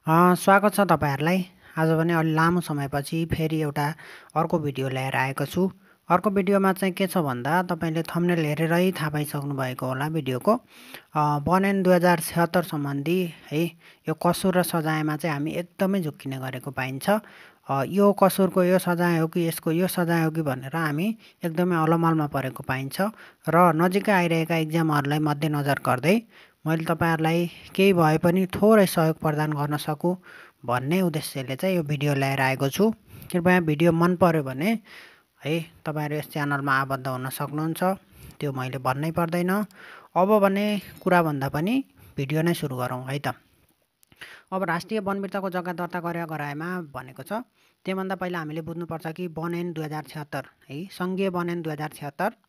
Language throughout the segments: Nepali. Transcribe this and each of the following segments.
स्वागत छ तपाईँहरूलाई। आज पनि अलि लामो समयपछि फेरि एउटा अर्को भिडियो ल्याएर आएको छु। अर्को भिडियोमा चाहिँ के छ भन्दा तपाईँले थम्बनेल हेरेरै थाहा पाइसक्नु भएको होला भिडियोको। बनन 2076 सम्बन्धी है यो कसुर र सजायमा चाहिँ हामी एकदमै झुक्किने गरेको पाइन्छ। यो कसुरको यो सजाय हो कि यसको यो सजाय हो कि भनेर हामी एकदमै अलमलमा परेको पाइन्छ र नजिकै आइरहेका इक्जामहरूलाई मध्यनजर गर्दै मैले तपाईँहरूलाई केही भए पनि थोरै सहयोग प्रदान गर्न सकूँ भन्ने उद्देश्यले चाहिँ यो भिडियो ल्याएर आएको छु। कृपया भिडियो मन पर्यो भने है तपाईँहरू यस च्यानलमा आबद्ध हुन सक्नुहुन्छ, त्यो मैले भन्नै पर्दैन। अब भने कुराभन्दा पनि भिडियो नै सुरु गरौँ है त। अब राष्ट्रिय वनबिर्ताको जग्गा दर्ता गराएमा भनेको छ, त्योभन्दा पहिला हामीले बुझ्नुपर्छ कि बनन 2076 है सङ्घीय बनन 2076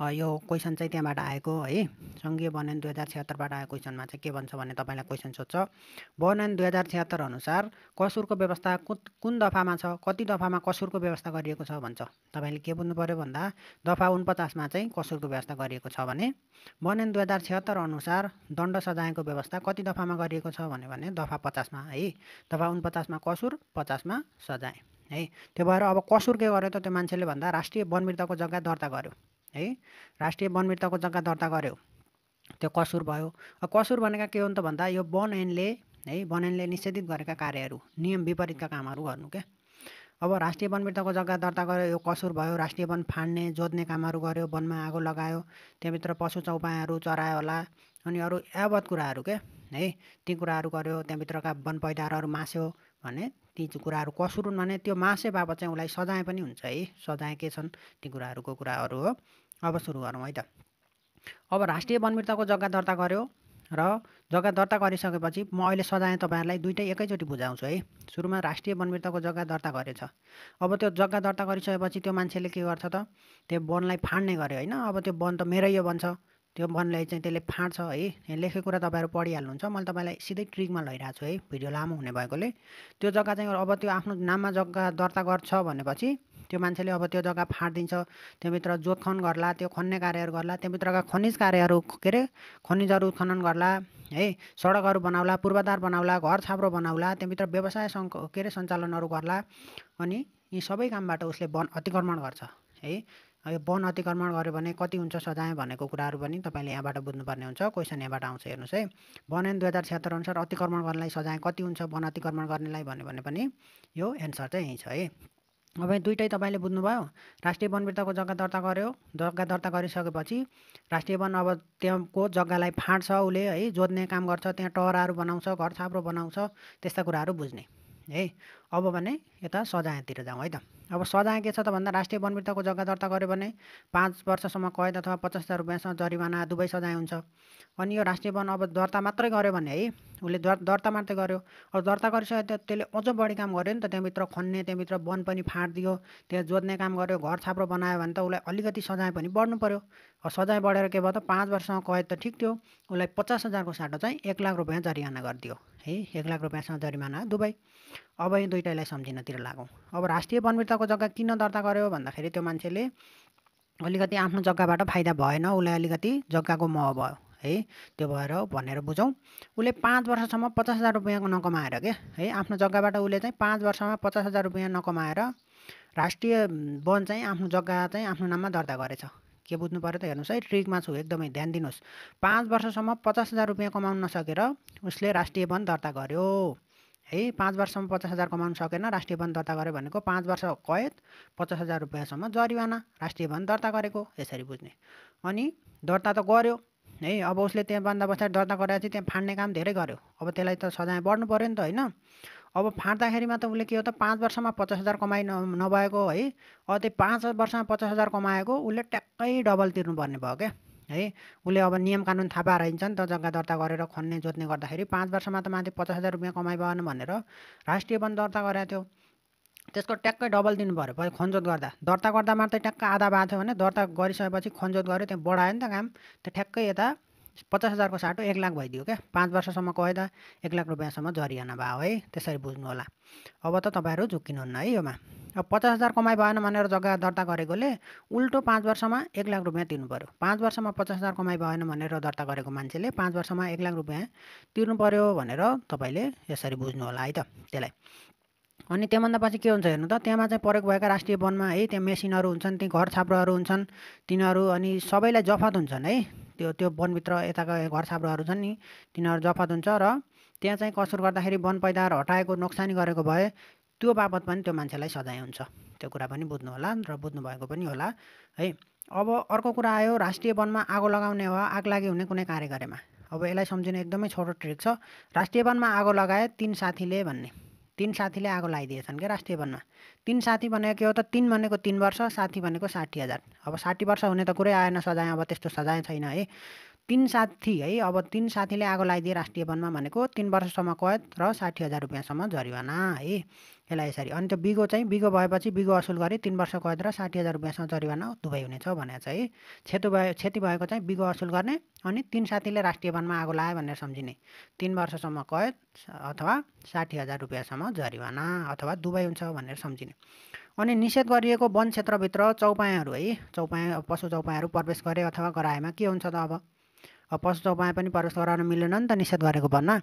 यो क्वेसन चाहिँ त्यहाँबाट आएको है। सङ्घीय बनन 2076बाट आएको क्वेसनमा चाहिँ के भन्छ भने तपाईँलाई क्वेसन सोध्छ, बनन 2076 अनुसार कसुरको व्यवस्था कुन दफामा छ, कति दफामा कसुरको व्यवस्था गरिएको छ भन्छ। तपाईँले के बुझ्नु पर्यो भन्दा दफा 49मा चाहिँ कसुरको व्यवस्था गरिएको छ भने बनन 2076 अनुसार दण्ड सजायको व्यवस्था कति दफामा गरिएको छ भने दफा 50मा है। दफा 49मा कसुर, 50मा सजाय है। त्यो भएर अब कसुर के गर्यो त त्यो मान्छेले भन्दा राष्ट्रिय वनबिर्ताको जग्गा दर्ता गर्यो है। राष्ट्रिय वनबिर्ताको जग्गा दर्ता गर्यो, त्यो कसुर भयो। कसुर भनेका के हो त भन्दा यो वन ऐनले निषेधित गरेका कार्यहरू, नियम विपरीतका कामहरू गर्नु क्या। अब राष्ट्रिय वनबिर्ताको जग्गा दर्ता गर्यो, यो कसुर भयो। राष्ट्रिय वन फाड्ने जोत्ने कामहरू गर्यो, वनमा आगो लगायो, त्यहाँभित्र पशु चौपायाहरू चरायो होला, अनि अरू यावत कुराहरू के है ती कुराहरू गर्यो, त्यहाँभित्रका वन पैदारहरू मास्यो भने ती कुराहरू कसुर हुन् भने त्यो मासे बाबत चाहिँ उसलाई सजाय पनि हुन्छ है। सजाय के छन् ती कुराहरूको कुराहरू हो। अब सुरु गरौँ है त। अब राष्ट्रिय वनबिर्ताको जग्गा दर्ता गर्यो र जग्गा दर्ता गरिसकेपछि म अहिले सजाय तपाईँहरूलाई दुइटै एकैचोटि बुझाउँछु है। सुरुमा राष्ट्रिय वनबिर्ताको जग्गा दर्ता गरेछ। अब त्यो जग्गा दर्ता गरिसकेपछि त्यो मान्छेले के गर्छ त, त्यो वनलाई फाड्ने गर्यो होइन। अब त्यो वन त मेरै हो भन्छ, त्यो वनलाई चाहिँ त्यसले फाड्छ है। यहाँ लेखेको कुरा तपाईँहरू पढिहाल्नुहुन्छ, मैले तपाईँलाई सिधै ट्रिकमा लैरहेको छु है, भिडियो लामो हुने भएकोले। त्यो जग्गा चाहिँ अब त्यो आफ्नो नाममा जग्गा दर्ता गर्छ भनेपछि त्यो मान्छेले अब त्यो जग्गा फाडिदिन्छ, त्यहाँभित्र जोतखन गर्ला, त्यो खन्ने कार्यहरू गर्ला, त्यहाँभित्रका खनिज कार्यहरू के अरे खनिजहरू उत्खनन गर्ला है, सडकहरू बनाउला, पूर्वाधार बनाउला, घर छाप्रो बनाउला, त्यहाँभित्र व्यवसाय के अरे सञ्चालनहरू गर्ला। अनि यी सबै कामबाट उसले वन अतिक्रमण गर्छ है। यो वन अतिक्रमण गर्यो भने कति हुन्छ सजाय भनेको कुराहरू पनि तपाईँले यहाँबाट बुझ्नुपर्ने हुन्छ। क्वेसन यहाँबाट आउँछ हेर्नुहोस् है। बनन 2076 अनुसार अतिक्रमण गर्नेलाई सजाय कति हुन्छ वन अतिक्रमण गर्नेलाई भन्यो भने पनि यो एन्सर चाहिँ यही छ है। अब दुइटै तपाईँले बुझ्नुभयो। राष्ट्रिय वनबिर्ताको जग्गा दर्ता गर्यो, जग्गा दर्ता गरिसकेपछि राष्ट्रिय वन अब त्यहाँको जग्गालाई फाड्छ उसले है, जोत्ने काम गर्छ, त्यहाँ टहराहरू बनाउँछ, घर छाप्रो बनाउँछ, त्यस्ता कुराहरू बुझ्ने है। अब भने यता सजायतिर जाउँ है त। अब सजाय के छ त भन्दा राष्ट्रिय वनबिर्ताको जग्गा दर्ता गर्यो भने 5 वर्षसम्म कैद अथवा 50,000 रुपियाँसम्म जरिवाना दुवै सजाय हुन्छ। अनि यो राष्ट्रिय वन अब दर्ता मात्रै गर्यो भने है, उसले दर्ता मात्रै गर्यो, अब दर्ता गरिसक्यो त्यसले अझ बढी काम गर्यो नि त, त्यहाँभित्र खन्ने, त्यहाँभित्र वन पनि फाडिदियो, त्यहाँ जोत्ने काम गर्यो, घर छाप्रो बनायो भने त उसलाई अलिकति सजाय पनि बढ्नु पर्यो। सजाय बढेर के भयो त 5 वर्षसम्म कैद त ठिक थियो, उसलाई 50,000को साटो चाहिँ 1 लाख रुपियाँ जरिवाना गरिदियो है। 1 लाख रुपियाँसम्म जरिवाना दुवै। अब यी दुइटैलाई सम्झिनतिर लागौँ। अब राष्ट्रिय वनबिर्ताको जग्गा किन दर्ता गर्यो भन्दाखेरि त्यो मान्छेले अलिकति आफ्नो जग्गाबाट फाइदा भएन, उसलाई अलिकति जग्गाको मोह भयो है, त्यो भएर भनेर बुझौँ। उसले 5 वर्षसम्म 50,000 रुपियाँ नकमाएर के है, आफ्नो जग्गाबाट उसले चाहिँ 5 वर्षमा 50,000 रुपियाँ नकमाएर राष्ट्रिय वन चाहिँ आफ्नो जग्गा चाहिँ आफ्नो नाममा दर्ता गरेछ। के बुझ्नु पऱ्यो त हेर्नुहोस् है, ट्रिकमा छु एकदमै ध्यान दिनुहोस्। 5 वर्षसम्म 50,000 रुपियाँ कमाउन नसकेर उसले राष्ट्रिय वन दर्ता गर्यो है। 5 वर्षसम्म 50,000 कमाउन सकेन, राष्ट्रिय वन दर्ता गर्यो भनेको 5 वर्ष कैद, 50,000 रुपियाँसम्म जरिवाना, राष्ट्रिय वन दर्ता गरेको यसरी बुझ्ने। अनि दर्ता त गर्यो है, अब उसले त्यहाँभन्दा पछाडि दर्ता गरेपछि त्यहाँ फाड्ने काम धेरै गर्यो, अब त्यसलाई त सजाय बढ्नु पऱ्यो नि त होइन। अब फाट्दाखेरिमा त उसले के हो त 5 वर्षमा 50,000 कमाइ नभएको है, अब त्यो 5 वर्षमा 50,000 कमाएको उसले ट्याक्कै डबल तिर्नुपर्ने भयो क्या है। उसले अब नियम कानुन थाहा पाएर हिँड्छ नि त, जग्गा दर्ता गरेर खन्ने जोत्ने गर्दाखेरि 5 वर्षमा त माथि 50,000 रुपियाँ कमाइ भएन भनेर राष्ट्रिय वन दर्ता गरेको थियो, त्यसको ट्याक्कै डबल दिनु पऱ्यो। पछि खनजोत गर्दा दर्ता गर्दा मात्रै ट्याक्कै आधा भएको थियो भने दर्ता गरिसकेपछि खनजोत गऱ्यो, त्यहाँ बढायो नि त काम, त्यो ठ्याक्कै यता 50,000को साटो 1 लाख भइदियो क्या। 5 वर्षसम्म कैद 1 लाख रुपियाँसम्म जरिवाना भयो है। त्यसरी बुझ्नु होला। अब त तपाईँहरू झुक्किनुहुन्न है योमा। अब 50,000 कमाइ भएन भनेर जग्गा दर्ता गरेकोले उल्टो 5 वर्षमा 1 लाख रुपियाँ तिर्नु पर्यो। 5 वर्षमा 50,000 कमाइ भएन भनेर दर्ता गरेको मान्छेले 5 वर्षमा 1 लाख रुपियाँ तिर्नु पर्यो भनेर तपाईँले यसरी बुझ्नु होला है त त्यसलाई। अनि त्योभन्दा पछि के हुन्छ हेर्नु त, त्यहाँमा चाहिँ प्रयोग भएका राष्ट्रिय वनमा है त्यहाँ मेसिनहरू हुन्छन्, ती घर छाप्रोहरू हुन्छन्, तिनीहरू अनि सबैलाई जफत हुन्छन् है। त्यो वनभित्र यताका घर छाप्रोहरू छन् नि, तिनीहरू जफत हुन्छ र त्यहाँ चाहिँ कसुर गर्दाखेरि वन पैदावार हटाएको नोक्सानी गरेको भए त्यो बापत पनि त्यो मान्छेलाई सजाय हुन्छ। त्यो कुरा पनि बुझ्नु होला र बुझ्नुभएको पनि होला है। अब अर्को कुरा आयो राष्ट्रिय वनमा आगो लगाउने वा आगलागी हुने कुनै कार्य गरेमा। अब यसलाई सम्झिने एकदमै छोटो ट्रिक छ। राष्ट्रिय वनमा आगो लगाए 3 साथीले भन्ने, 3 साथीले आगो लगाइदिएछन् क्या राष्ट्रिय वनमा। 3 साथी भनेको के हो त, 3 भनेको 3 वर्ष, साथी भनेको 60,000। अब 60 वर्ष हुने त कुरै आएन सजाय, अब त्यस्तो सजाय छैन है। 3 साथी है, अब 3 साथीले आगो लगाइदिए राष्ट्रिय वनमा भनेको 3 वर्षसम्म कैद र 60,000 रुपियाँसम्म जरिवाना है। यसलाई यसरी। अनि त्यो बिगो चाहिँ बिगो भएपछि बिगो असुल गरी 3 वर्ष कैद र 60,000 रुपियाँसम्म जरिवाना दुवै हुनेछ भनेको छ है। क्षति भएको चाहिँ बिगो असुल गर्ने अनि 3 साथीले राष्ट्रिय वनमा आगो लगायो भनेर सम्झिने। 3 वर्षसम्म कैद अथवा 60,000 रुपियाँसम्म जरिवाना अथवा दुवै हुन्छ भनेर सम्झिने। अनि निषेध गरिएको वन क्षेत्रभित्र चौपायाहरू है, चौपाया पशु चौपायाहरू प्रवेश गरे अथवा गराएमा के हुन्छ त अब पशु चौपाया पनि प्रवेश गराउन मिलेन नि त निषेध गरेको वनमा।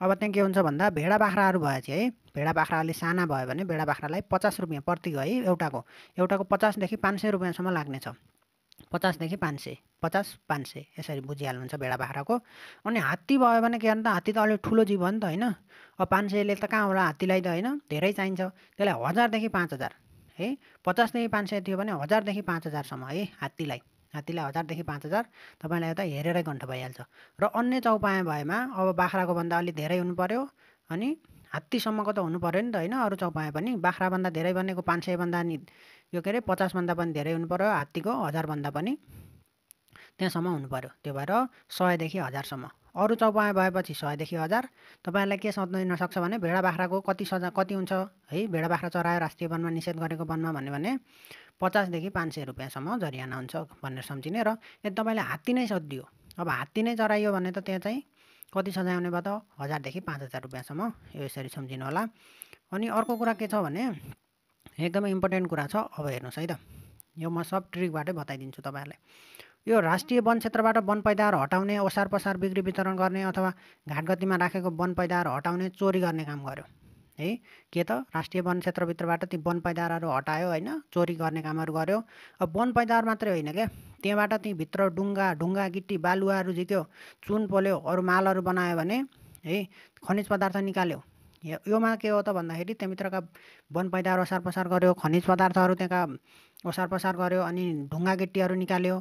अब त्यहाँ के हुन्छ भन्दा भेडा बाख्राहरू भए चाहिँ है, भेडा बाख्रा अलि साना भयो भने भेडा बाख्रालाई 50 रुपियाँ प्रति है एउटाको 50देखि 500 रुपियाँसम्म लाग्नेछ। 50देखि 500, 50-500 यसरी बुझिहाल्नुहुन्छ भेडा बाख्राको। अनि हात्ती भयो भने के गर्नु त, हात्ती त अलिक ठुलो जीव हो नि त होइन। अब 500ले त कहाँ होला हात्तीलाई त होइन, धेरै चाहिन्छ। त्यसलाई 1000देखि 5000 है। 50देखि 500 थियो भने 1000देखि 5000सम्म है हात्तीलाई 1000देखि 5000 तपाईँलाई यता हेरेरै गन्ठ भइहाल्छ। र अन्य चौपाया भएमा अब बाख्राको भन्दा अलिक धेरै हुनु पर्यो अनि हात्तीसम्मको त हुनु पर्यो नि त होइन। अरू चौपाया पनि बाख्राभन्दा धेरै भनेको 500 भन्दा नि यो के अरे 50 भन्दा पनि धेरै हुनु पर्यो, हात्तीको 1000 भन्दा पनि त्यहाँसम्म हुनु पर्यो। त्यो भएर 100देखि 1000सम्म। अरू चौपाया भएपछि 100देखि 1000। तपाईँहरूलाई के सोध्न सक्छ भने भेडा बाख्राको कति हुन्छ है, भेडा बाख्रा चरायो राष्ट्रिय वनमा निषेध गरेको वनमा भन्यो भने 50देखि 500 रुपियाँसम्म जरिवाना हुन्छ भनेर सम्झिने। र यदि तपाईँले हात्ती नै सोधिदियो, अब हात्ती नै चराइयो भने त त्यहाँ चाहिँ कति सजाय हुने भयो त 1000देखि 5000 रुपियाँसम्म, यो यसरी सम्झिनु होला। अनि अर्को कुरा के छ भने एकदमै इम्पोर्टेन्ट कुरा छ। अब हेर्नुहोस् है त, यो म सब ट्रिकबाटै बताइदिन्छु तपाईँहरूलाई। यो राष्ट्रिय वन क्षेत्रबाट वन पैदावार हटाउने, ओसार पसार बिक्री वितरण गर्ने अथवा घाटगतिमा राखेको वन पैदावार हटाउने, चोरी गर्ने काम गर्यो है। के त राष्ट्रिय वन क्षेत्रभित्रबाट ती वन पैदावारहरू हटायो होइन, चोरी गर्ने कामहरू गर्यो। अब वन पैदावार मात्रै होइन क्या, त्यहाँबाट ती भित्र ढुङ्गा गिट्टी बालुवाहरू झिक्यो, चुन पोल्यो, अरू मालहरू बनायो भने है, खनिज पदार्थ निकाल्यो। योमा के हो त भन्दाखेरि त्यहाँभित्रका वन पैदावार ओसार पसार गर्यो, खनिज पदार्थहरू त्यहाँका ओसार पसार गर्यो, अनि ढुङ्गा गिट्टीहरू निकाल्यो।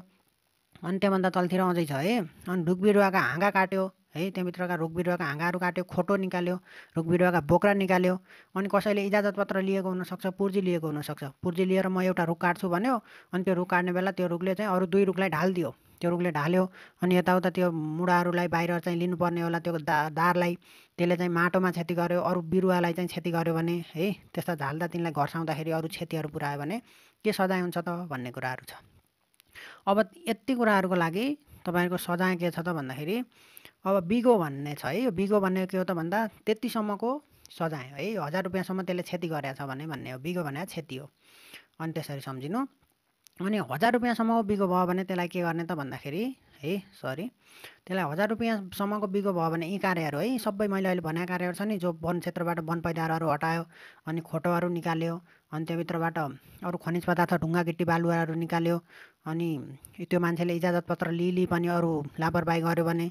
अनि त्योभन्दा तलतिर अझै छ है, अनि रुख बिरुवाका हाँगा काट्यो है, त्यहाँभित्रका रुख बिरुवाका हाँगाहरू काट्यो, खोटो निकाल्यो, रुख बिरुवाका बोक्रा निकाल्यो। अनि कसैले इजाजत पत्र लिएको हुनसक्छ, पुर्जी लिएको हुनसक्छ। पुर्जी लिएर म एउटा रुख काट्छु भन्यो, अनि त्यो रुख काट्ने बेला त्यो रुखले चाहिँ अरू 2 रुखलाई ढालिदियो, त्यो रुखले ढाल्यो। अनि यताउता त्यो मुढाहरूलाई बाहिर चाहिँ लिनुपर्ने होला, त्यो दारलाई त्यसले चाहिँ माटोमा क्षति गर्यो, अरू बिरुवालाई चाहिँ क्षति गर्यो भने है, त्यस्ता झाल्दा तिनलाई घर्साउँदाखेरि अरू क्षतिहरू पुऱ्यायो भने के सजाय हुन्छ त भन्ने कुराहरू छ। अब यति कुराहरूको लागि तपाईँको सजाय के छ त भन्दाखेरि अब बिगो भन्ने छ है। यो बिगो भन्ने के हो त भन्दा त्यतिसम्मको सजाय है, 1000 रुपियाँसम्म त्यसले क्षति गरेछ भने भन्ने हो। बिगो भने क्षति हो। अनि त्यसरी सम्झिनु। अनि 1000 रुपियाँसम्मको बिगो भयो भने त्यसलाई के गर्ने त भन्दाखेरि है, त्यसलाई 1000 रुपियाँसम्मको बिगो भयो भने यी कार्यहरू है, सबै मैले अहिले भनेका कार्यहरू छ नि, जो वन क्षेत्रबाट वन पैदावारहरू हटायो, अनि खोटोहरू निकाल्यो, अनि त्यहाँभित्रबाट अरू खनिज पदार्थ ढुङ्गा गिट्टी बालुवाहरू निकाल्यो, अनि त्यो मान्छेले इजाजत पत्र लिई पनि अरू लापरवाही गर्यो भने,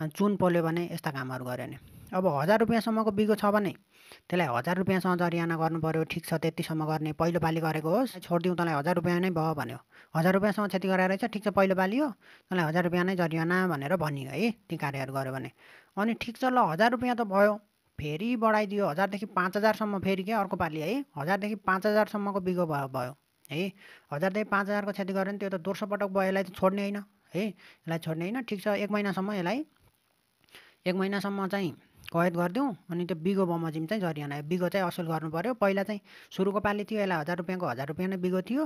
अनि चुन पोल्यो भने, यस्ता कामहरू गर्यो भने। अब 1000 रुपियाँसम्मको बिगो छ भने त्यसलाई 1000 रुपियाँसम्म जरिवाना गर्नु पर्यो। ठिक छ, त्यतिसम्म गर्ने, पहिलो पालि गरेको होस्, छोडिदिउँ तँलाई 1000 रुपियाँ नै भयो भन्यो, 1000 रुपियाँसम्म क्षति गरेर रहेछ, ठिक छ पहिलो पालि हो, तँलाई 1000 रुपियाँ नै जरिवाना भनेर भनियो है, ती कार्यहरू गर्यो भने। अनि ठिक छ ल 1000 रुपियाँ त भयो, फेरि बढाइदियो 1000देखि 5000सम्म, फेरि के अर्को पालि है 1000देखि 5000सम्मको बिगो भयो है। 1000देखि 5000को क्षति गर्यो भने त्यो त दोस्रो पटक भयो, यसलाई त छोड्ने होइन है, यसलाई छोड्ने होइन। ठिक छ, 1 महिनासम्म यसलाई 1 महिनासम्म चाहिँ कैद गरिदिउँ, अनि त्यो बिगो बमोजिम चाहिँ जरिवाना, बिगो चाहिँ असुल गर्नु पर्यो। पहिला चाहिँ सुरुको पालि थियो, यसलाई 1000 रुपियाँको 1000 रुपियाँ नै बिगो थियो,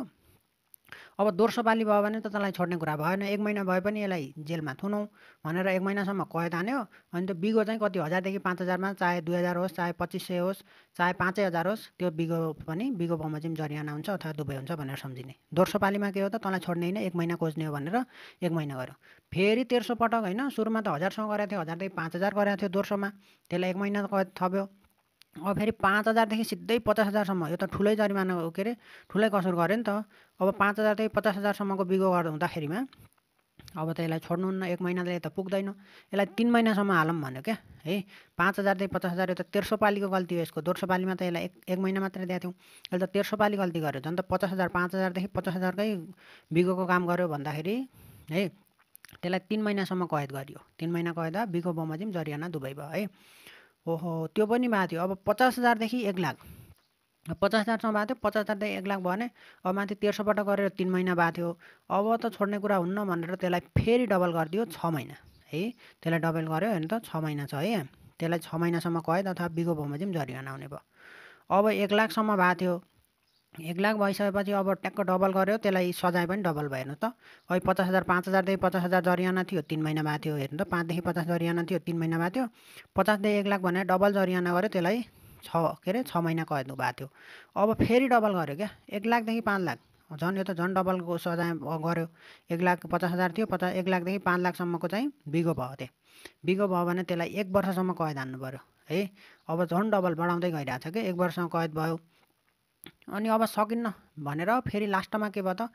अब दोस्रो पाली भयो भने त तँलाई छोड्ने कुरा भएन। 1 महिना भए पनि यसलाई जेलमा थुनौ भनेर 1 महिनासम्म कैद हान्यो। अनि त्यो बिगो चाहिँ कति 1000 देखि 5000मा, चाहे 2000 होस्, चाहे 2500 होस्, चाहे 5000 होस्, त्यो बिगो पनि बिगो बमोजिम जरिवाना हुन्छ अथवा दुवै हुन्छ भनेर सम्झिने। दोस्रो पालीमा के हो त तँलाई छोड्ने होइन, 1 महिना खोज्ने हो भनेर 1 महिना गर्यो। फेरि तेस्रो पटक होइन, सुरुमा त 1000सँग गरेको थियो, 1000देखि 5000 गरेको थियो दोस्रोमा, त्यसलाई 1 महिना कैद थप्यो। अब फेरि 5000देखि सिधै 50000सम्म, यो त ठुलै जरिमाना हो, के अरे ठुलै कसुर गऱ्यो नि त। अब 5000देखि 50000सम्मको बिगो गर्दा हुँदाखेरिमा अब त यसलाई छोड्नुहुन्न, 1 महिनाले त पुग्दैन, यसलाई 3 महिनासम्म हालौँ भन्यो क्या है। 5000देखि 50000 यो त तेस्रो पालीको गल्ती हो यसको। दोस्रो पालीमा त यसलाई 1 महिना मात्रै दिएको थियौँ, यसले त तेस्रो पाली गल्ती गर्यो। झन् त 50000, 5000देखि 50000कै बिगोको काम गर्यो भन्दाखेरि है त्यसलाई 3 महिनासम्म कैद गरियो। 3 महिना कैद बिगो बमोजिम जरिवाना दुवै भयो है। ओहो, त्यो पनि भएको थियो। अब 50000देखि 1 लाख, 50000सम्म भएको थियो, 50000देखि 1 लाख भयो भने अब माथि तेर्सो पटक गरेर 3 महिना भएको थियो। अब त छोड्ने कुरा हुन्न भनेर त्यसलाई फेरि डबल गरिदियो 6 महिना है। त्यसलाई डबल गर्यो हेर्नु त 6 महिना छ है। त्यसलाई 6 महिनासम्म कैद अथवा बिगो बमोजिम जरिवाना हुने भयो। अब 1 लाखसम्म भएको थियो। 1 लाख भइसकेपछि अब ट्याक्क डबल गर्यो, त्यसलाई सजाय पनि डबल भयो हेर्नु त। अब 50000, 5000देखि 50000 जरिवाना थियो, 3 महिना भएको थियो हेर्नु त। 5देखि 50 जरिवाना थियो, 3 महिना भएको थियो। 50देखि 1 लाख भनेर डबल जरिवाना गर्यो, त्यसलाई 6 महिना कैद भएको थियो। अब फेरि डबल गर्यो क्या, 1 लाखदेखि 5 लाख, झन् यो त झन् डबलको सजाय गर्यो। 1 लाख 50,000 थियो, 1 लाखदेखि 5 लाखसम्मको चाहिँ बिगो भयो। त्यो बिगो भयो भने त्यसलाई 1 वर्षसम्म कैद हान्नु पऱ्यो है। अब झन् डबल बढाउँदै गइरहेको छ कि 1 वर्षसम्म कैद भयो। अनि अब सकिन्न भनेर फेरि लास्टमा के भयो त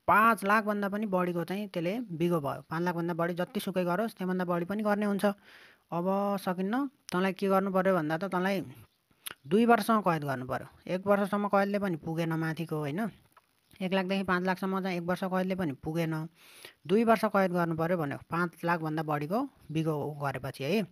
5 लाखभन्दा पनि बढीको चाहिँ त्यसले बिगो भयो। 5 लाखभन्दा बढी जतिसुकै गरोस्, त्योभन्दा बढी पनि गर्ने हुन्छ। अब सकिन्न, तँलाई के गर्नु पऱ्यो भन्दा त तँलाई 2 वर्षसम्म कैद गर्नु पऱ्यो। 1 वर्षसम्म कैदले पनि पुगेन माथिको होइन। 1 लाखदेखि 5 लाखसम्म चाहिँ 1 वर्ष कैदले पनि पुगेन, 2 वर्ष कैद गर्नु पऱ्यो भन्यो। 5 लाखभन्दा बढीको बिगो गरेपछि है,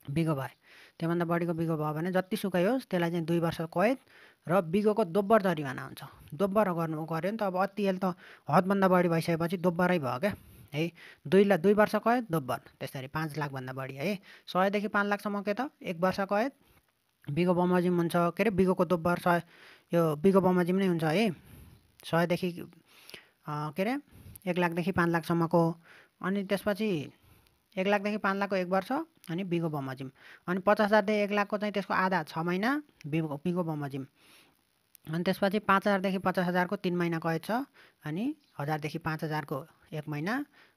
बिगो भयो। त्योभन्दा बढीको बिगो भयो भने जतिसुकै होस् त्यसलाई चाहिँ 2 वर्ष कैद र बिगोको दोब्बर जरिवाना हुन्छ। दोब्बर गर्नु गऱ्यो नि त। अब अति अहिले त हदभन्दा बढी भइसकेपछि दोब्बरै भयो क्या है। 2 वर्ष कैद दोब्बर, त्यसरी 5 लाखभन्दा बढी है। 100देखि 5 लाखसम्म के त 1 वर्ष कैद बिगो बमोजिम हुन्छ, के अरे बिगोको दोब्बर 100, यो बिगो बमोजिम नै हुन्छ है। 100देखि के अरे 1 लाखदेखि 5 लाखसम्मको, अनि त्यसपछि 1 लाखदेखि 5 लाखको 1 वर्ष अनि बिगो बमोजिम। अनि 50,000देखि 1 लाखको चाहिँ त्यसको आधा 6 महिना बिगो बमोजिम। अनि त्यसपछि 5,000देखि 50,000को 3 महिना कैद छ, अनि 1000देखि 5,000को 1 महिना,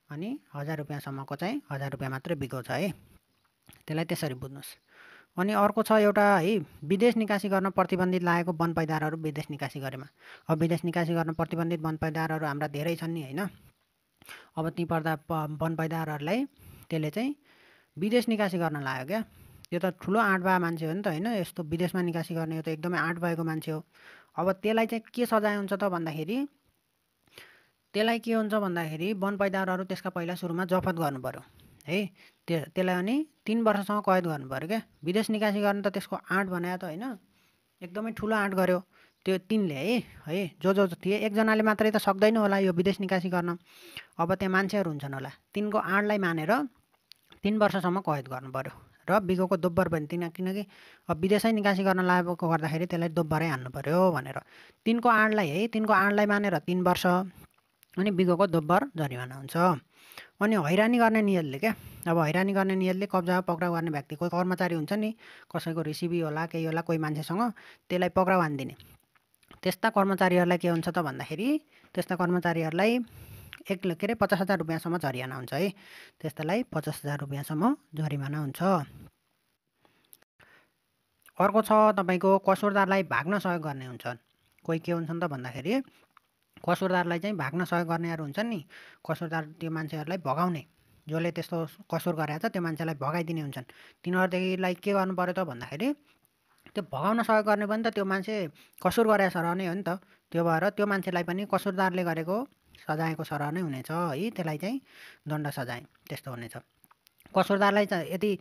अनि 1000 रुपियाँसम्मको चाहिँ 1000 रुपियाँ मात्रै बिगो छ है। त्यसलाई त्यसरी बुझ्नुहोस्। अनि अर्को छ एउटा है, विदेश निकासी गर्न प्रतिबन्धित लागेको वन पैदारहरू विदेश निकासी गरेमा। अब विदेश निकासी गर्न प्रतिबन्धित वन पैदारहरू हाम्रा धेरै छन् नि होइन। अब ती पर्दा वन पैदारहरूलाई त्यसले चाहिँ विदेश निकासी गर्न लाग्यो क्या। यो त ठुलो आँट भए मान्छे हो नि त होइन, यस्तो विदेशमा निकासी गर्ने यो त एकदमै आँट भएको मान्छे हो। अब त्यसलाई चाहिँ के सजाय हुन्छ त भन्दाखेरि, त्यसलाई के हुन्छ भन्दाखेरि वन पैदारहरू त्यसका पहिला सुरुमा जफत गर्नु पऱ्यो है। त्यसलाई अनि 3 वर्षसम्म कैद गर्नु पऱ्यो क्या। विदेश निकासी गर्न त त्यसको आँट बनायो त होइन, एकदमै ठुलो आँट गर्यो त्यो तिनले है। जो थिए, एकजनाले मात्रै त सक्दैन होला यो विदेश निकासी गर्न। अब त्यहाँ मान्छेहरू हुन्छन् होला, तिनको आँटलाई मानेर 3 वर्षसम्म कैद गर्नु पऱ्यो र बिगोको दोब्बर पनि किनकि अब विदेशै निकासी गर्न लागेको गर्दाखेरि त्यसलाई दोब्बरै हान्नु पऱ्यो भनेर तिनको आँटलाई है, तिनको आँटलाई मानेर 3 वर्ष अनि बिगोको दोब्बर जरिवाना हुन्छ। अनि हैरानी गर्ने नियतले क्या, अब हैरानी गर्ने नियतले कब्जा पक्राउ गर्ने व्यक्ति, कोही कर्मचारी हुन्छ नि, कसैको रिसिभी होला केही होला कोही मान्छेसँग, त्यसलाई पक्राउ हानिदिने। त्यस्ता कर्मचारीहरूलाई के हुन्छ त भन्दाखेरि, त्यस्ता कर्मचारीहरूलाई के अरे 50,000 रुपियाँसम्म जरिवाना हुन्छ है। त्यस्तालाई 50,000 रुपियाँसम्म जरिवाना हुन्छ। अर्को छ तपाईँको कसुरदारलाई भाग्न सहयोग गर्ने हुन्छन्। कोही के हुन्छन् त भन्दाखेरि कसुरदारलाई चाहिँ भाग्न सहयोग गर्नेहरू हुन्छन् नि, कसुरदार त्यो मान्छेहरूलाई भगाउने, जसले त्यस्तो कसुर गरेको छ त्यो मान्छेलाई भगाइदिने हुन्छन्। तिनीहरूदेखिलाई के गर्नु पऱ्यो त भन्दाखेरि, त्यो भगाउन सहयोग गर्ने पनि त त्यो मान्छे कसुर गरेको सरह नै हो नि त। त्यो भएर त्यो मान्छेलाई पनि कसुरदारले गरेको सजायको सरह नै हुनेछ है। त्यसलाई चाहिँ दण्ड सजाय त्यस्तो हुनेछ। कसुरदारलाई चाहिँ यदि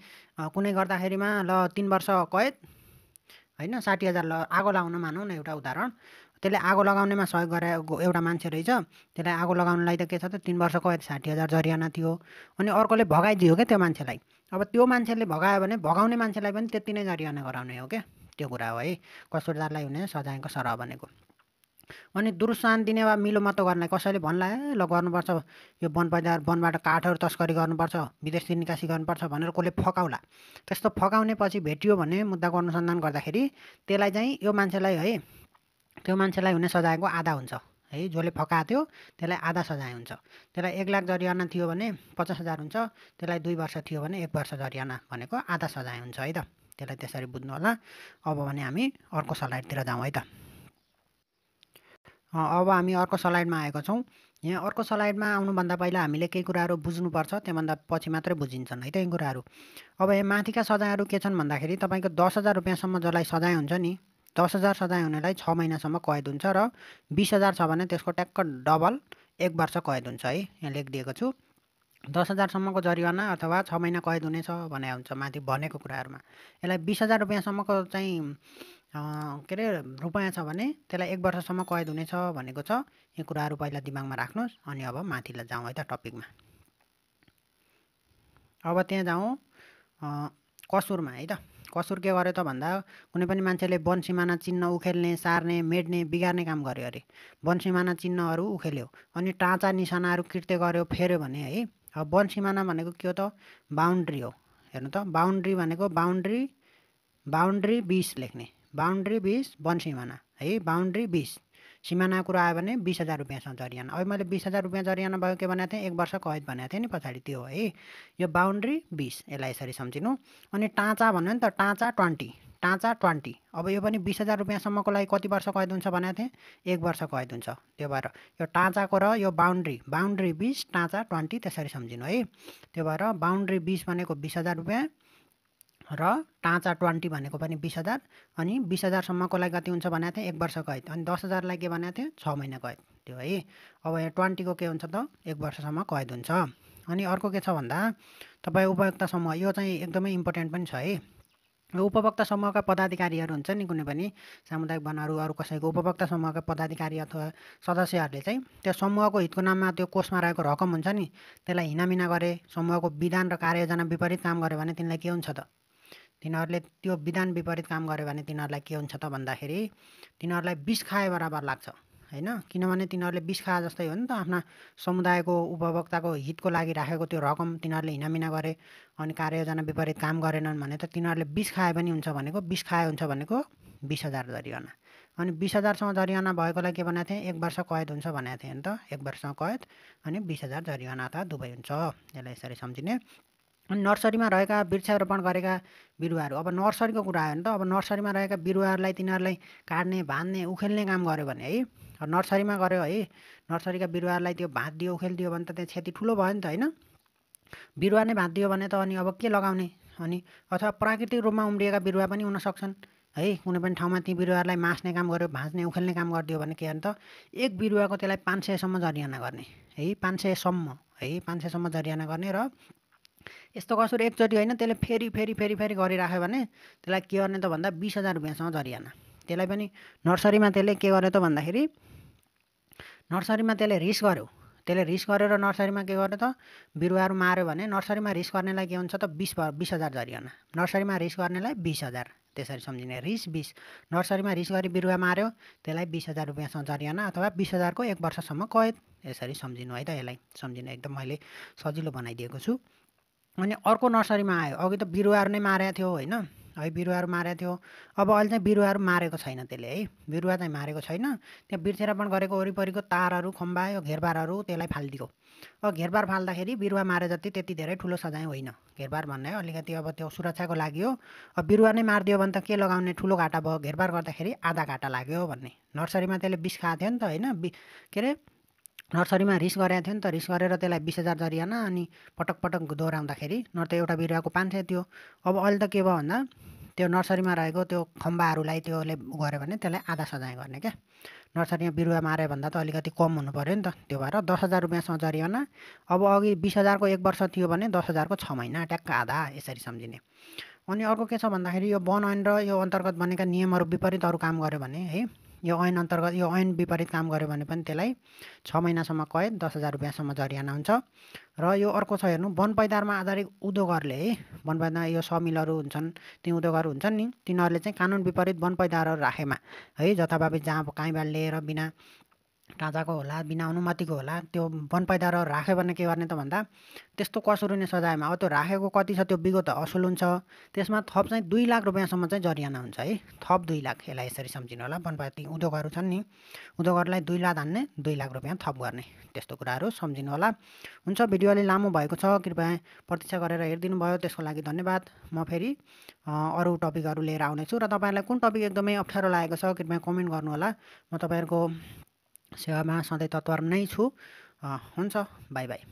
कुनै गर्दाखेरिमा ल 3 वर्ष कैद होइन, 60,000 आगो लगाउन मानौँ न एउटा उदाहरण, त्यसले आगो लगाउनेमा सहयोग गरे एउटा मान्छे रहेछ, त्यसलाई आगो लगाउनलाई त के छ त 3 वर्ष कैद 60,000 जरिवाना थियो। अनि अर्कोले भगाइदियो क्या त्यो मान्छेलाई। अब त्यो मान्छेले भगायो भने भगाउने मान्छेलाई पनि त्यति नै जरिवाना गराउने हो क्या, त्यो कुरा हो है कसुरदारलाई हुने सजायको सरह भनेको। अनि दुरुत्साहन दिने वा मिलोमतो गर्नलाई कसैले भन्ला ल गर्नुपर्छ, यो वनबाट काठहरू तस्करी गर्नुपर्छ, विदेशतिर निकासी गर्नुपर्छ भनेर कसले फकाउला। त्यस्तो फकाउने पछि भेटियो भने मुद्दाको अनुसन्धान गर्दाखेरि त्यसलाई चाहिँ यो मान्छेलाई है, त्यो मान्छेलाई हुने सजायको आधा हुन्छ है। जसले फकाएको थियो त्यसलाई आधा सजाय हुन्छ। त्यसलाई 1 लाख जरिवाना थियो भने 50,000 हुन्छ, त्यसलाई 2 वर्ष थियो भने 1 वर्ष जरिवाना भनेको आधा सजाय हुन्छ है त। त्यसलाई त्यसरी बुझ्नु होला। अब भने हामी अर्को स्लाइडतिर जाउँ है त। अब हामी अर्को स्लाइडमा आएको छौँ। यहाँ अर्को स्लाइडमा आउनुभन्दा पहिला हामीले केही कुराहरू बुझ्नुपर्छ, त्योभन्दा पछि मात्रै बुझिन्छन् है त यी कुराहरू। अब यहाँ माथिका सजायहरू के छन् भन्दाखेरि तपाईँको 10,000 रुपियाँसम्म जसलाई सजाय हुन्छ नि, 10,000 सजाय हुनेलाई 6 महिनासम्म कैद हुन्छ र 20,000 छ भने त्यसको ट्याक्क डबल 1 वर्ष कैद हुन्छ है। यहाँ लेखिदिएको छु 10,000सम्मको जरिवाना अथवा 6 महिना कैद हुनेछ भने हुन्छ माथि भनेको कुराहरूमा। यसलाई 20,000 रुपियाँसम्मको चाहिँ के अरे रुपियाँ छ भने त्यसलाई 1 वर्षसम्म कैद हुनेछ भनेको छ। यो कुराहरू पहिला दिमागमा राख्नुहोस्। अनि अब माथिलाई जाउँ है त टपिकमा। अब त्यहाँ जाउँ कसुरमा है त। कसुर के गर्यो त भन्दा कुनै पनि मान्छेले वन सिमाना चिन्ह उखेल्ने, सार्ने, मेट्ने, बिगार्ने काम गर्यो अरे। वन सिमाना चिन्हहरू उखेल्यो अनि टाँचा निशानाहरू कृत्य गर्यो, फेर्यो भने है। अब वन सिमाना भनेको के हो त? बााउन्ड्री हो। हेर्नु त, बााउन्ड्री भनेको बााउन्ड्री 20 लेख्ने, बााउन्ड्री 20 वन सिमाना है। बााउन्ड्री 20 सिमानाको कुरा आयो भने 20,000 रुपियाँसम्म जरियाना। अब मैले 20,000 रुपियाँ जरियाना भयो के भनेको थिएँ? 1 वर्ष कैद भनेको थिएँ नि पछाडि, त्यो हो है। यो बााउन्ड्री 20 यसलाई यसरी सम्झिनु। अनि टाँचा भन्यो नि त, टाँचा 20। अब यो पनि 20,000 रुपियाँसम्मको लागि कति वर्ष कैद हुन्छ भनेको थिएँ? 1 वर्ष कैद हुन्छ। त्यो भएर यो टाँचाको र यो बााउन्ड्री 20, टाँचा 20 त्यसरी सम्झिनु है। त्यो भएर बााउन्ड्री 20 भनेको 20,000 रुपियाँ र टाँचा 20 भनेको पनि 20,000। अनि 20,000सम्मको लागि कति हुन्छ भनेको थिएँ? 1 वर्ष कैद। अनि 10,000लाई के भनेको थिएँ? 6 महिना कैद। त्यो है। अब यहाँ 20 को के हुन्छ त? 1 वर्षसम्म कैद हुन्छ। अनि अर्को के छ भन्दा तपाईँ उपभोक्ता समूह, यो चाहिँ एकदमै इम्पोर्टेन्ट पनि छ है। उपभोक्ता समूहका पदाधिकारीहरू हुन्छ नि, कुनै पनि सामुदायिक वनहरू अरू कसैको उपभोक्ता समूहका पदाधिकारी अथवा सदस्यहरूले चाहिँ त्यो समूहको हितको नाममा त्यो कोषमा रहेको रकम हुन्छ नि, त्यसलाई हिनामिना गरे, समूहको विधान र कार्ययोजना विपरीत काम गर्यो भने तिनीलाई के हुन्छ त? तिनीहरूले त्यो विधान विपरीत काम गर्यो भने तिनीहरूलाई के हुन्छ त भन्दाखेरि तिनीहरूलाई विष खाए बराबर लाग्छ होइन। किनभने तिनीहरूले विष खाए जस्तै हो नि त। आफ्ना समुदायको उपभोक्ताको हितको लागि राखेको त्यो रकम तिनीहरूले हिनामिना गरे अनि कार्ययोजना विपरीत काम गरेनन् भने त तिनीहरूले विष खाए पनि हुन्छ भनेको, विष खाए हुन्छ भनेको 20,000 जरिवाना। अनि 20,000सम्म जरिवाना भएकोलाई के भनेको थिएँ? 1 वर्ष कैद हुन्छ भनेको थिएँ नि त। 1 वर्षमा कैद अनि 20,000 जरिवाना अथवा दुवै हुन्छ। यसलाई यसरी सम्झिने। अनि नर्सरीमा रहेका वृक्षारोपण गरेका बिरुवाहरू, अब नर्सरीको कुरा आयो नि त। अब नर्सरीमा रहेका बिरुवाहरूलाई तिनीहरूलाई काट्ने, भाँच्ने, उखेल्ने काम गर्यो भने है, नर्सरीमा गऱ्यो है, नर्सरीका बिरुवाहरूलाई त्यो भाँचिदियो, उखेलिदियो भने त त्यहाँ क्षति ठुलो भयो नि त होइन। बिरुवा नै भाँचिदियो भने त अनि अब के लगाउने? अनि अथवा प्राकृतिक रूपमा उम्रिएका बिरुवा पनि हुनसक्छन् है। कुनै पनि ठाउँमा ती बिरुवाहरूलाई मास्ने काम गर्यो, भाँच्ने, उखेल्ने काम गरिदियो भने के हो नि त? एक बिरुवाको त्यसलाई 500सम्म जरिवाना गर्ने है। 500सम्म जरिवाना गर्ने। र यस्तो कसुर एकचोटि होइन, त्यसले फेरि गरिराख्यो भने त्यसलाई के गर्ने त भन्दा 20,000 रुपियाँसम्म जरिवाना। त्यसलाई पनि नर्सरीमा त्यसले के गर्यो त भन्दाखेरि नर्सरीमा त्यसले रिस्क गर्यो। त्यसले रिस्क गरेर नर्सरीमा के गर्यो त? बिरुवाहरू मार्यो भने नर्सरीमा रिस्क गर्नेलाई के हुन्छ त? 20,000 जरिवाना। नर्सरीमा रिस्क गर्नेलाई 20,000 त्यसरी सम्झिने। रिस्क 20, नर्सरीमा रिस्क गरी बिरुवा मार्यो त्यसलाई 20,000 रुपियाँसम्म जरिवाना अथवा 20,000को 1 वर्षसम्म कैद। यसरी सम्झिनु है त। यसलाई सम्झिनु एकदम मैले सजिलो बनाइदिएको छु। अनि अर्को नर्सरीमा आयो, अघि त बिरुवाहरू नै मारेको थियो होइन है, बिरुवाहरू मारेको थियो। अब अहिले चाहिँ बिरुवाहरू मारेको छैन त्यसले है, बिरुवा चाहिँ मारेको छैन। त्यहाँ वृक्षारोपण गरेको वरिपरिको तारहरू, खम्बा, यो घेरबारहरू त्यसलाई फालिदियो। अब घेरबार फाल्दाखेरि बिरुवा मारे जति त्यति धेरै ठुलो सजाय होइन। घेरबार भन्ने अलिकति अब त्यो सुरक्षाको लागि हो। अब बिरुवा नै मारिदियो भने त के लगाउने? ठुलो घाटा भयो। घेरबार गर्दाखेरि आधा घाटा लाग्यो भन्ने। नर्सरीमा त्यसले विष खाएको थियो नि त होइन, के अरे नर्सरीमा रिस्क गरेको थियो नि त। रिस्क गरेर त्यसलाई 20,000 जरिवाना अनि पटक दोहोऱ्याउँदाखेरि न त एउटा बिरुवाको 500 थियो। अब अहिले त के भयो भन्दा त्यो नर्सरीमा रहेको त्यो खम्बाहरूलाई त्यसले गऱ्यो भने त्यसलाई आधा सजाय गर्ने क्या। नर्सरीमा बिरुवा माऱ्यो भन्दा त अलिकति कम हुनु पऱ्यो नि त। त्यो भएर 10,000 रुपियाँसम्म जरिवाना। अब अघि 20,000को 1 वर्ष थियो भने 10,000को 6 महिना, ट्याक्क आधा। यसरी सम्झिने। अनि अर्को के छ भन्दाखेरि यो वन ऐन र यो अन्तर्गत बनेका नियमहरू विपरीत अरू काम गर्यो भने है, यो ऐन अन्तर्गत यो ऐन विपरीत काम गर्यो भने पनि त्यसलाई 6 महिनासम्म कैद 10,000 रुपियाँसम्म जरिवाना हुन्छ। र यो अर्को छ हेर्नु, वन पैदारमा आधारित उद्योगहरूले है, वन पैदा यो समिलहरू हुन्छन्, ती उद्योगहरू हुन्छन् नि, तिनीहरूले चाहिँ कानुन विपरीत वन पैदाहरू राखेमा है, जताभावी जहाँ कहीँबाट लिएर बिना टाँचाको होला, बिना अनुमतिको होला, त्यो वन पैदाहरू राख्यो भने के गर्ने त भन्दा त्यस्तो कसुरुने सजायमा अब त्यो राखेको कति छ त्यो विगत असुल हुन्छ, त्यसमा थप चाहिँ 2 लाख रुपियाँसम्म चाहिँ जरिवाना हुन्छ है, थप 2 लाख। यसलाई यसरी सम्झिनु होला, वनपाती उद्योगहरू छन् नि, उद्योगहरूलाई 2 लाख हान्ने 2 लाख रुपियाँ थप गर्ने, त्यस्तो कुराहरू सम्झिनु होला। हुन्छ, भिडियो अलि लामो भएको छ, कृपया प्रतीक्षा गरेर हेरिदिनु भयो, त्यसको लागि धन्यवाद। म फेरि अरू टपिकहरू लिएर आउनेछु र तपाईँहरूलाई कुन टपिक एकदमै अप्ठ्यारो लागेको छ कृपया कमेन्ट गर्नुहोला। म तपाईँहरूको सेवामा सधैँ तत्पर नै छु। हुन्छ, बाई बाई।